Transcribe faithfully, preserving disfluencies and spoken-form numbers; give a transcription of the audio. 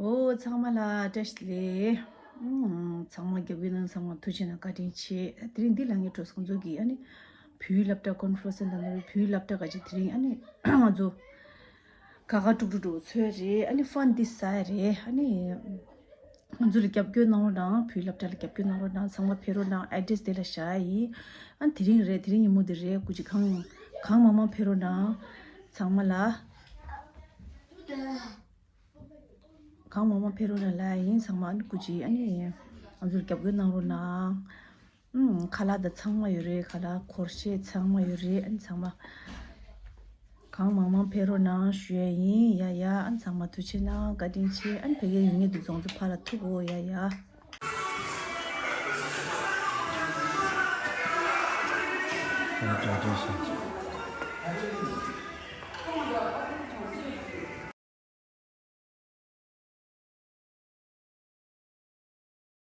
ཨོ་ཚང་མ་ལ་བཀྲ་ཤིས་བདེ་ལེགས། ཨུམ། ཚང་མ་རྒྱབ་སྐྱོར་གནང་ཚང་མ་ཐུགས་རྗེ་གནང་བཀའ་དྲིན་ཆེ། དེ་རིང་འདི་ལ་ངའི་གྲོགས་ཚོ་ཚོ་གིས་ཨ་ནི་བོད་ཡིག་སློབ་གྲྭ་ཀོན་ཧྥ་རན་སི་དང་བོད་ཡིག་སློབ་གྲྭ་ག་ཅིག་དེ་རིང་ཨ་ནི་ང་ཚོ་ཁ་ཁ་དཀྲུག་དཀྲུག་འགྲོ་ཚོད་རེད། ཨ་ནི་ཧྥན་ཏི་ས་རེད། ཨ་ནི་ང་ཚོ་ལ་རྒྱབ་སྐྱོར་གནང་རོགས་གནང་། བོད་ཡིག་སློབ་གྲྭ་ལ་རྒྱབ་སྐྱོར་གནང་རོགས་གནང་། ཚང་མ་ཕེབས་རོགས་གནང་། ཨེ་ཌི་རེ་སི་དེ་ལ་བཞག་ཡིན། ཨ་ནི་དེ་རིང་རེད། དེ་རིང་ཉིན་མོ་འདི་རེད། སྐུ་མཁྱེན་གང་གང་མང་མང་ཕེབས་རོགས་གནང་། ཚང་མ་ལ། གང་མང་མང་ཕེབས་རོགས་གནང་ལབ་ཡིན། ཚང་མ་ཨ་ནི་སྐུ་མཁྱེན་ཨ་ནི་ང་ཚོར་རྒྱབ་སྐྱོར་གནང་རོགས་གནང་། ཨུམ། ཁ་ལག་དང་ཚང་མ་ཡོད་རེད། ཁ་ལག་འཁོར་གཞས་ཚང་མ་ཡོད་རེད། ཨ་ནི་ཚང་མ་གང་མང་མང་ཕེབས་རོགས་གནང་ཞུ་ཡ་ཡིན། ཡ་ཡ། ཨ་ནི་ཚང་མ་ཐུགས་རྗེ་གནང་། བཀའ་དྲིན་ཆེ། ཨ་ནི་ཕ་གིར་ཡོད་མཁན་དེ་ཚོ་ཚོ་ཕར་ལ་ཐུག་གོ། ཡ་ཡ།